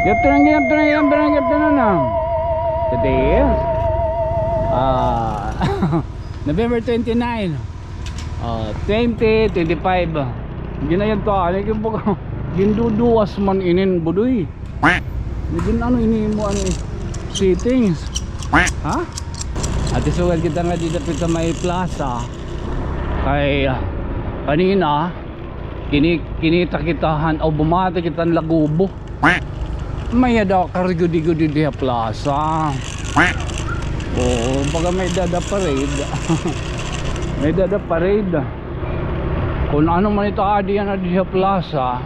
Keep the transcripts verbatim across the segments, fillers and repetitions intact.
Gaptanan, gaptanan, gaptanan, gaptanan na. Today is, ah, November twenty-nine. Oh, twenty twenty-five. Ginayan to, ano, yung baga, ginduduwas man inin, budoy. Nagin ano ini mo, ano, settings. Ha? Ati sugad kita nga dida pita may plaza. Kay, ah, kanina, kini-, kinita kita han, o bumati kita han Lagubo. May-ada karigudi-gudi diha plaza. Oo, baga may-ada parade. May-ada parade. Kun ano man ito adi yana diha plaza.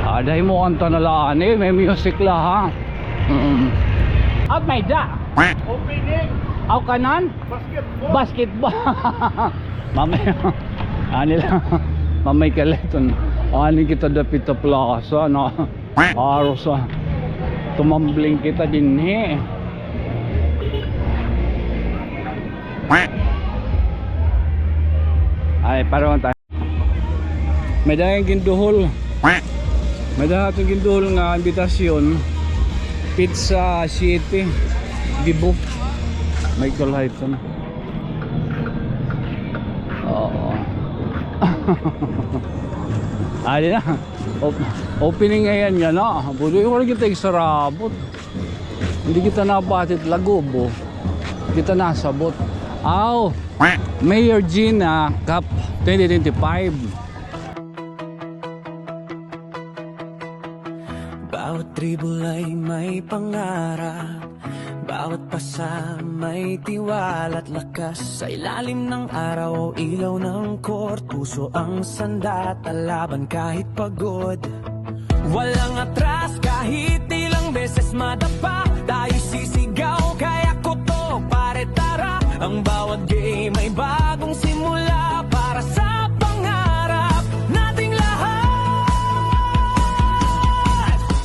Ada himo kanta na la ani, may music la, ha? Mm. At may-ada. Opening. Aw kanan? Basketball. Basketball. Mamay. Ani la. Mamay kaleton. Ani kita dapit ha plaza, no? Aros, ah. Tumambling kita dinhi. Ay, para man tayo. May-ada ginduhol. May-ada aton ginduhol nga imbitasyon. Pizza City. Dibo. May kalahit na. Oo. Adi na. Op-, opening ngayon nga na. Buti ko lagi tayo sarabot. Hindi kita nabati it Lagubo. Kita nasabot. Aw, Mayor Gina Cup twenty twenty-five. Bawat tribo ay may pangarap, bawat pasa may tiwala't lakas. Sa ilalim ng araw o ilaw ng court, puso ang sanda, lalaban kahit pagod. Walang atras kahit ilang beses madapa. Tayo'y sisigaw, kaya ko 'to, pare, tara. Ang bawat game ay bagong simula para sa pangarap nating lahat.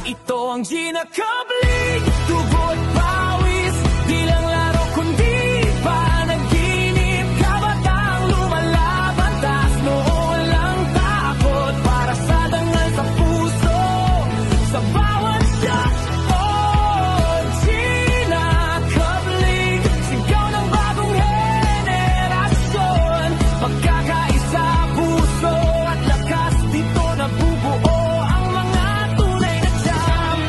Ito ang Gina Cup League, dugo't pawis, di lang laro kundi panaginip. Kabataang lumalaban, taas noo, walang takot, para sa dangal sa puso, sa bawat shot. Oh, Gina Cup League, sigaw ng bagong henerasyon, magkakaisa, puso at lakas, dito nabubuo ang mga tunay na champ.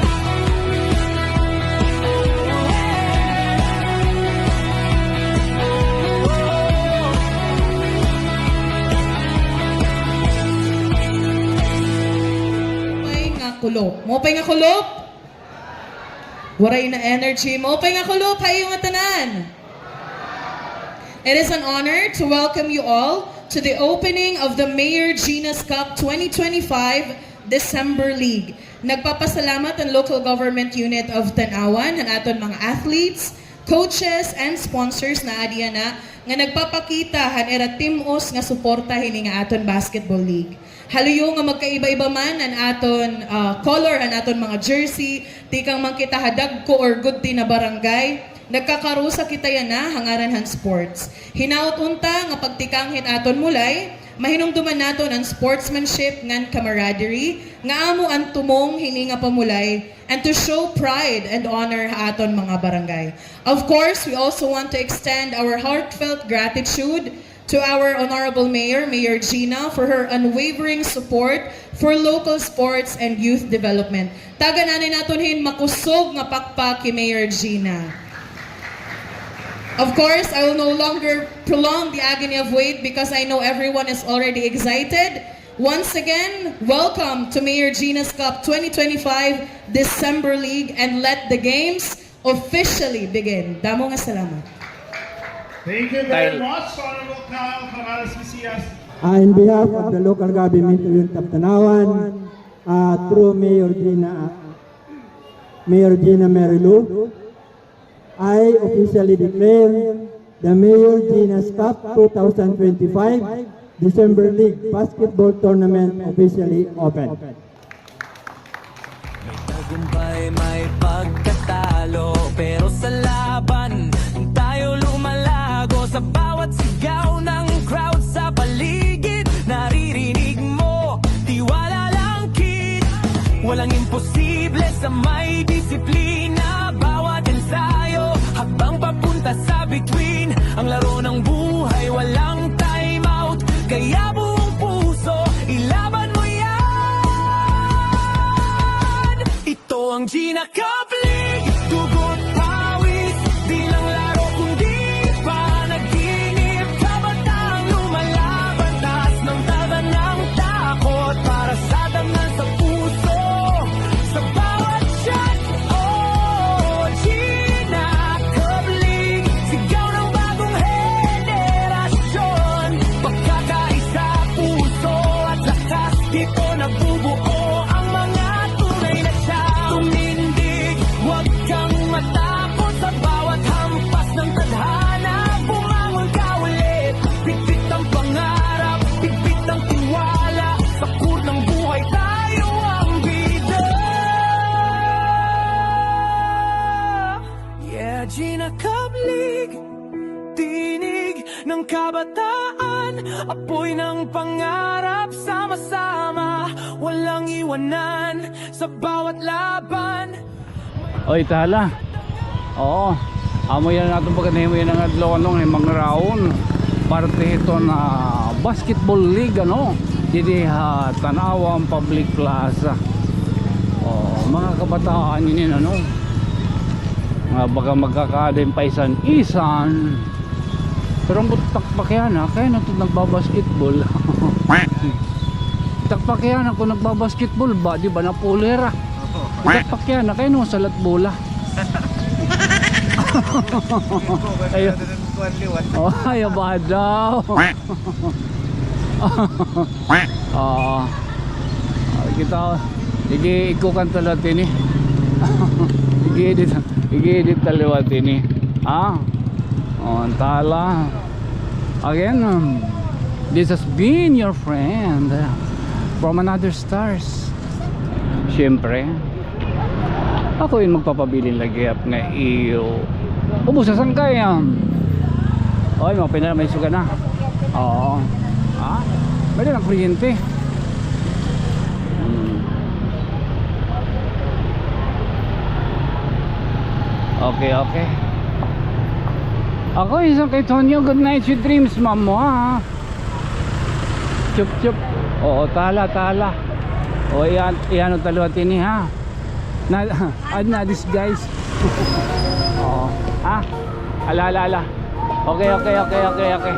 Maupay nga kulop. Maupay nga kulop. Waray na energy. Maupay nga kulop ha iyo ngatanan. It is an honor to welcome you all to the opening of the Mayor Gina's Cup twenty twenty-five December League. Nagpapasalamat an Local Government Unit of Tanauan, han aton mga athletes, coaches, and sponsors na adi yana nga nagpapakita han ira tim-os nga suporta hini nga aton basketball league. Haluyo nga magkaiba-iba man an aton, ah, color, an aton mga jersey, tikang man kita ha dagko or gudti na barangay, nagkakarusa kita yana ha ngaran han sports. Hinaot unta nga pagtikang hin aton mulay, mahinumduman naton an sportsmanship ngan camaraderie nga amo an tumong hini nga pamulay, and to show pride and honor ha aton mga barangay. Of course, we also want to extend our heartfelt gratitude to our Honorable Mayor, Mayor Gina, for her unwavering support for local sports and youth development. Tagan anay naton hin makusog nga pakpak hi Mayor Gina. Of course, I will no longer prolong the agony of wait because I know everyone is already excited. Once again, welcome to Mayor Gina's Cup twenty twenty-five December League, and let the games officially begin. Damo nga salamat. Thank you very much, Honorable Kyle Carrales Macias. Uh, in behalf of the local government of Unit of Tanauan, uh, through Mayor Gina, uh, Mayor Gina Mary Lou, I officially declare the Mayor Gina's Cup two thousand twenty-five December League Basketball Tournament officially open. May tagumpay, may pagkatalo, pero sa laban tayo lumalago. Sa bawat sigaw ng crowd sa paligid, naririnig mo, tiwala lang, kid. Walang imposible sa may disiplina. Bawat ensayo, hakbang papunta sa bituin. Ang laro ng buhay, walang time out. Kaya buong puso, ilaban mo yan. Ito ang Gina Cup League. Dugo't pawis, di lang laro kundi panaginip. Kabataang lumalaban, taas ng taga ng takot para sa dangal sa puso. Sa bawat shot, oh, Gina Cup League. Sigaw ng bagong henerasyon. Pagkakaisa, puso at lakas. Dito nagbubuo ang mga tunay na champ. Tumindig, huwag kang matakot. Sa bawat hampas ng tadhana, bumangon ka ulit. Bitbit ang pangarap, bitbit ang tiwala. Sa kurtang buhay, tayo ang bida. Yeah, Gina Cup League. Tinig ng kabataan, apoy ng pangarap, sama-sama, walang iwanan sa bawat laban. Oy, tala. Oo. Amo yana an aton pagkanahimo yana nga adlaw, ano, nga mangraon. Parte hiton basketball league, ano, didi ha Tanauan Public Plaza. Oh, mga kabataan ini, ano, nga baga magkakaada hin paisan-isan. Pero an takpak yana, kay ano to nagbabasketball? Takpak yana kon nagbabasketball ba, di ba, napuli ra? Takpak yana, kay ano salat bola? Ayo. Oh, ayaw ba daw? Oo. Ah, kita, igi-, ikukan ta liwat ini. Igi-edit, igi-edit ta liwat ini. Ah? Oh, an tala. Again, um, this has been your friend, uh, from another stars. Siyempre. Ako in magpapabilin la gihap nga iyo. Ubos sa sangkay, ah. Oy, mga pinala, may suga na. Oo. Ha? May dalang kuryente. Hmm. Okay, okay. Ako, isang kay Tonyo, good night, sweet dreams, ma'am mo, ha? Chup, chup. Oo, tala, tala. O, iyan, iyan an taliwat ini, ha? Na, ad na disguise. Oo. Ha? Ala, ala, ala. Okay, okay, okay, okay, okay.